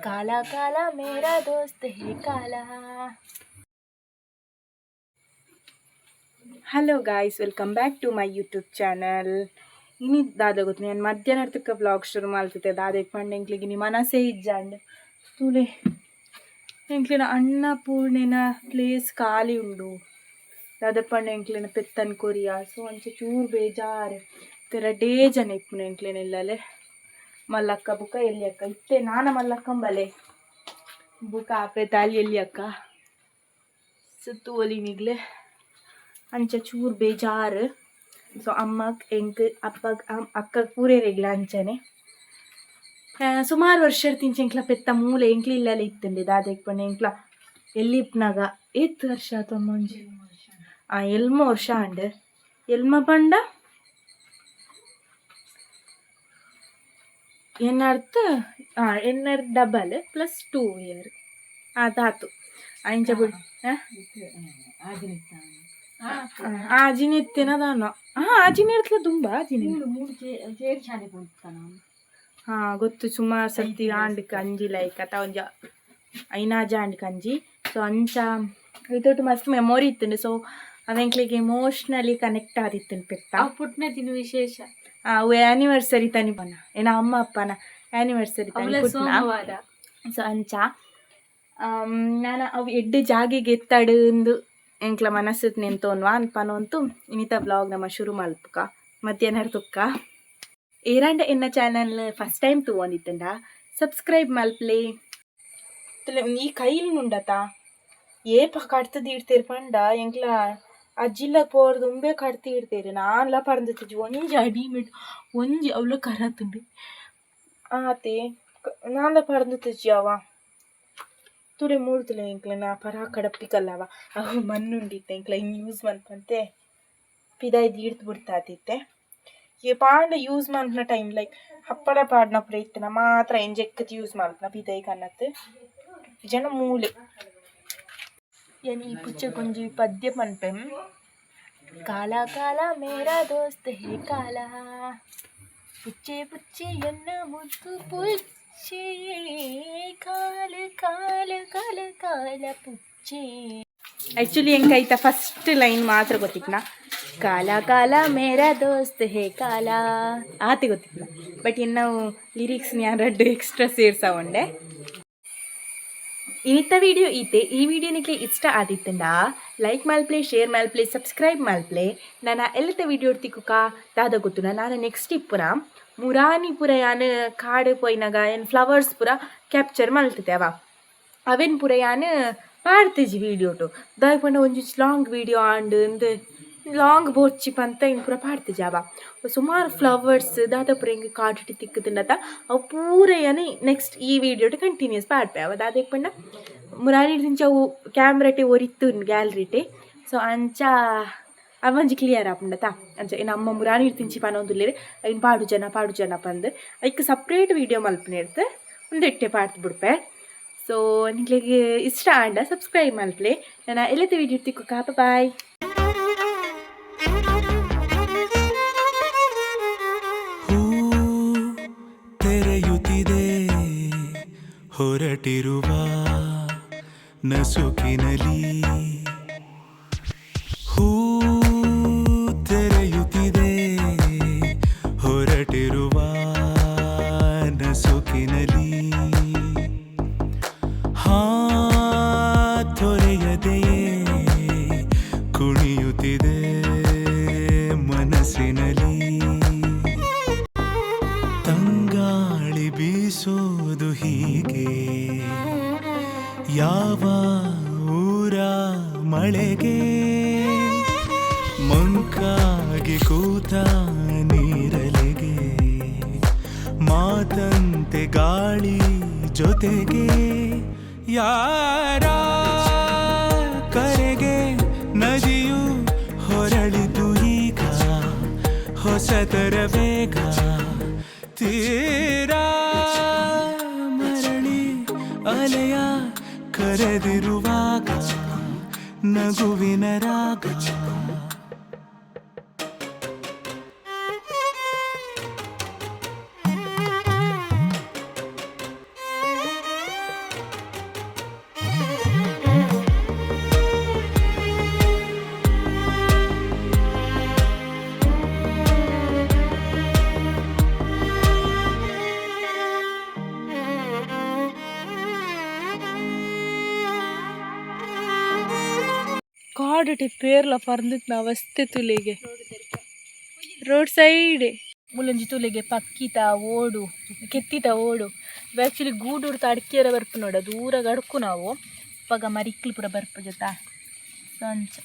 काला काला मेरा दोस्त है काला. Hello guys, welcome back to my YouTube channel. ಇನಿ ದಾದ ಗೊತ್ತು, ನಾನು ಮಧ್ಯಾಹ್ನ ತುಕ್ಕ ವ್ಲಾಗ್ ಶುರು ಮಲ್ತಿತ್ತೆ. ದಾದೆಗ್ ಪಂಡ ಎಂಕ್ಲೆಗ್ ಇನಿ ಮನಸ್ಸೇ ಇಜ್ಜಾಂಡ್. ತೂಲೆ, ಎಂಕ್ಲೆನ ಅನ್ನಪೂರ್ಣೆನ ಪ್ಲೇಸ್ ಖಾಲಿ ಉಂಡು. ದಾದ ಪಂಡ ಎಂಕ್ಲೆನ ಪೆತ್ತನ್ ಕೊರಿಯ. ಸೊ ಅಂಚ ಚೂರು ಬೇಜಾರು. ರಡ್ಡೇ ಜನ ಇಪ್ಪುನ ಎಂಕ್ಲೆನ ಇಲ್ಲಲೆ, ಮಲ್ಲಕ್ಕ ಬುಕ್ಕ ಎಲ್ಲಿ ಅಕ್ಕ. ಇತ್ತೆ ನಾನ ಮಲ್ಲಕ್ಕಂಬಲೆ ಬುಕ್ಕ ಆಪೆ ತಾಲಿ ಎಲ್ಲಿ ಅಕ್ಕ ಸುತ್ತುವಲಿ ನಿಗ್ಲೆ. ಅಂಚ ಚೂರು ಬೇಜಾರು. ಸೊ ಅಮ್ಮಗ್, ಎಂಕ್, ಅಪ್ಪಗ್, ಅಕ್ಕಗ್ ಪೂರೇರೆಗ್ಲ ಅಂಚನೆ. ಸುಮಾರು ವರ್ಷ ತಿಂಚ ಎಂಕ್ಲ ಪೆತ್ತ ಮೂಲೆ ಎಂಕ್ಲ ಇಲ್ಲಲೆ ಇತ್ತುಂಡೆ. ದಾದೆಗ್ ಪಂಡ ಎಂಕ್ಲ ಎಲ್ಲಿ ಇಪ್ಪನಾಗ ಏತ್ ವರ್ಷ ಆತಮ್ಮ? ಒಂಜಿ ಎಲ್ಮ ವರ್ಷ ಆಂಡ್. ಎಲ್ಮ ಪಂಡ ಎನ್ನರ್ಥ ಎನ್ನರ್ ಡಬಲ್ ಪ್ಲಸ್ 2 ಇಯರ್ ಆತಾತು. ಅಂಚ ಬುಡ್ ಆಜಿನ ಎತ್ತಿನ ದಾನ. ಆಜಿನ ಇರ್ತಲ ದುಂಬ ಆಜಿನ. ಹಾ, ಗೊತ್ತು. ಸುಮಾರು ಸರ್ತಿ ಆಂಡ್ ಕಂಜಿ, ಲೈಕ್ ಅತ ಒಂಜಿ ಐನಾಜ ಆಂಡ್ ಕಂಜಿ. ಸೊ ಅಂಚ ಇದೊಟ್ಟು ಮಸ್ತ್ ಮೆಮೊರಿ ಇತ್ತುಂಡು. ಸೊ ಅವೆಂಕ್ಲೆಗ್ ಎಮೋಷ್ನಲಿ ಕನೆಕ್ಟ್ ಆದಿತ್ತುಂಡು ಪೆತ್ತ. ಪುಟ್ನ ದಿನ ವಿಶೇಷ. ಅವು ಆ್ಯನಿವರ್ಸರಿ ತನಿ ಪನ ಏನ ಅಮ್ಮ ಅಪ್ಪನ ಆ್ಯನಿವರ್ಸರಿ ತನಿ ಅವಳ ಪುಟ್ನ. ಸೋಮವಾರ. ಸೊ ಅಂಚ ನಾನು ಅವು ಎಡ್ಡೆ ಜಾಗೆಗೆ ಎತ್ತಾಡು ಇಂದು ಎಂಕ್ಲ ಮನಸ್ಸು ನೆಂತೋನ್ವಾ ಅನ್ಪನೋಂತು ಇನಿತ ಬ್ಲಾಗ್ ನಮ್ಮ ಶುರು ಮಲ್ಪುಕ ಮಧ್ಯಾಹ್ನ ತುಕ್ಕ. ಏರಾಂಡ ಎನ್ನ ಚಾನಲ್ ಫಸ್ಟ್ ಟೈಮ್ ತೂವೊಂದಿತ್ತಂಡ ಸಬ್ಸ್ಕ್ರೈಬ್ ಮಲ್ಪ್ಲೆ. ಈ ಕೈಲ್ ನುಂಡತ ಏಪ ಕಡ್ತದ ಇಡ್ತೇರ್ ಪಂಡ, ಎಂಕ್ಲ ಅಜ್ಜಿಲ್ಲ ಪೋರ್ದು ಉಂಬೆ ಕಡ್ತಿ ಇಡ್ತೇರು. ನಾನ್ಲ ಪರ್ಂದಿತ್ತಿಜಿ. ಒಂಜಿ ಅಡಿ ಮಿಟ್ ಒಂಜಿ ಅವ್ಲ ಕರತುಂಡು ಆತೆ. ನಾನ್ಲ ಪರ್ಂದಿತ್ತಿಜಿ. ಅವ ತೂಲೆ ಮೂಡ್ತುಲೆ ಎಂಕ್ಲೆನ ಪರ ಕಡಪ್ಪಿ ಕಲ್ಲವ. ಅವು ಮಣ್ಣುಂಡಿತ್ತೆ. ಎಂಕ್ಲ ಇನ್ನು ಯೂಸ್ ಮನ್ಪಂತೆ ಪಿದಾಯಿ ದೀಡ್ತು ಬಿಡ್ತಾತಿತ್ತೆ. ಈ ಪಾಂಡ ಯೂಸ್ ಮನ್ಪುನ ಟೈಮ್ ಲೈಕ್ ಹಪ್ಪಳ ಪಾಡ್ನ ಪೂರ ಇತ್ತಿನ ಮಾತ್ರ ಎಂಜೆಕ್ಕತ್ ಯೂಸ್ ಮಲ್ಪುನ ಪಿದಾಯಿ ಕನ್ನತ್ ಜನ ಮೂಲೆ. ಯಾನ್ ಈ ಪುಚ್ಚಗೊಂಜಿ ಪದ್ಯ ಪನ್ಪೆ. ಕಾಲ ಕಾಲ ಮೇರಾ ದೋಸ್ತ್ ಹೇ ಕಾಲ, ಪುಚ್ಚೆ ಪುಚ್ಚೆ ಎನ್ನ ಮುದ್ದು ಪುಚ್ಚೆ, ಕಾಲ ಕಾಲ ಕಾಲ ಕಾಲ ಪುಚ್ಚೆ. ಆ್ಯಕ್ಚುಲಿ ಹೆಂಗೈತ ಫಸ್ಟ್ ಲೈನ್ ಮಾತ್ರ ಗೊತ್ತಿತ್ನ. ಕಾಲ ಕಾಲ ಮೇರಾ ದೋಸ್ತ್ ಹೇ ಕಾಲ ಆತೆ ಗೊತ್ತಿತ್ನ. ಬಟ್ ಇನ್ನು ಲಿರಿಕ್ಸ್ ಯಾನ್ ರಡ್ಡು ಎಕ್ಸ್ಟ್ರಾ ಸೇರ್ಸಾವಂಡೆ. ಇನಿತ ವಿಡಿಯೋ ಈತೆ. ಈ ವಿಡಿಯೋ ನಿಕ್ಲೆ ಇಷ್ಟ ಆದಿತ್ತಂಡ ಲೈಕ್ ಮಲ್ಪ್ಲೆ, ಶೇರ್ ಮಲ್ಪ್ಲೆ, ಸಬ್ಸ್ಕ್ರೈಬ್ ಮಲ್ಪ್ಲೆ. ನನ್ನ ಎಲ್ಲತ ವಿಡಿಯೋ ತಿಕ್ಕುಕ. ದಾದ ಗೊತ್ತುನ, ನಾನು ನೆಕ್ಸ್ಟ್ ಇಪ್ಪುನ ಮುರಾನಿ ಪುರ ಯಾನ್ ಕಾಡು ಪೋಯಿನಾಗ ಏನ್ ಫ್ಲವರ್ಸ್ ಪೂರ ಕ್ಯಾಪ್ಚರ್ ಮಲ್ತಿದ್ದೆ. ಅವ ಅವೆನ್ ಪೂರ ಯಾನ್ ಪಾಡ್ತಿಜಿ ವಿಡಿಯೋಟು. ದಾಯೆ ಪಂಡ ಒಂಜಿ ಲಾಂಗ್ ವಿಡಿಯೋ ಆಂಡ್ ಇಂದು ಲಾಂಗ್ ಬೋಡ್ಚಿ ಪಂತ ಇನ್ ಪೂರ ಪಾಡ್ತಿಜಿ. ಅವ ಸುಮಾರು ಫ್ಲವರ್ಸ್ ದಾದ ಪೂರ ಹಿಂಗೆ ಕಾಡುಟಿ ತಿಕ್ಕುದುಂಡತ, ಅವು ಪೂರ ಯಾನ್ ನೆಕ್ಸ್ಟ್ ಈ ವಿಡಿಯೋಟು ಕಂಟಿನ್ಯೂಸ್ ಪಾಡ್ಪೆ. ಅವ ದಾದೆಗ್ ಪಂಡ ಮುರಾನಿ ದಿಂಚ ಅವು ಕ್ಯಾಮ್ರಾಟೆ ಒರಿತು ಗ್ಯಾಲರಿಟೆ. ಸೊ ಅಂಚ ಅವೊಂಜಿ ಕ್ಲಿಯರ್ ಆಪುಂಡತ. ಅಂಚ ಇನ್ನು ಅಮ್ಮ ಮುರಾನಿ ತಿಂಚಿ ಪನೊಂದುಲ್ಲೆರ್, ಐನ್ ಪಾಡು ಜನ ಪಾಡು ಜನ ಪಂದ್. ಐಕ್ ಸಪ್ರೇಟ್ ವಿಡಿಯೋ ಮಲ್ಪುನೆರ್ದ್ ಉಂದೆಟ್ಟೆ ಪಾಡ್ದು ಬುಡ್ಪೆ. ಸೊ ನಿಕ್ಲೆಗ್ ಇಷ್ಟ ಆಂಡ ಸಬ್ಸ್ಕ್ರೈಬ್ ಮಲ್ಪ್ಲೆ. ನನ ಎಲ್ಲದ ವಿಡಿಯೋ ತಿಕ್ಕುಕ. ಬಾಯ್. ಹೂ ತೆರೆಯುತ್ತಿದೆ ಹೊರಟಿರುವ ನಸುಕಿನಲಿ, ಹೂ ತೆರೆಯುತ್ತಿದೆ ಹೊರಟಿರುವ ನಸುಕಿನಲಿ, ಹಾ ತೊರೆಯದೆಯೇ ಕುಣಿಯುತ್ತಿದೆ ಮನಸ್ಸಿನಲಿ. ತಂಗಾಳಿ ಬೀಸೋದು ಹೀಗೆ ಯಾವ ಊರ ಮಳೆಗೆ, ಮಂಕಾಗಿ ಕೂತ ನೀರಲೆಗೆ ಮಾತಂತೆ ಗಾಳಿ ಜೊತೆಗೆ, ಯಾರ ಕರೆಗೆ ನದಿಯು ಹೊರಳಿತು ಈಗ ಹೊಸತರ ವೇಗ, ತೀರಾ ಮರಳಿ ಅಲೆಯ ಕರೆದಿರುವಾಗ ನಗುವಿನ ರಾಗ. ರೋಡ್ ಪೇರ್ಲ ಪರ್ಂದಿತ್ನ ಅವಸ್ಥೆ ತುಲೆಗೆ. ರೋಡ್ ಸೈಡ್ ಮುಲಂಜಿ ತುಲೆಗೆ ಪಕ್ಕಿತ ಓಡು, ಕೆತ್ತಿತ ಓಡು. ಆ್ಯಕ್ಚುಲಿ ಗೂಡುರ್ತ ಅಡ್ಕಿಯರ ಬರ್ಪು ನೋಡ, ದೂರ ಅಡ್ಕು ನಾವು. ಅಪ್ಪಗ ಮರಿಕ್ಲು ಪೂರ ಬರ್ಪು ಜೊತ. ಸೊ ಅಂಚ.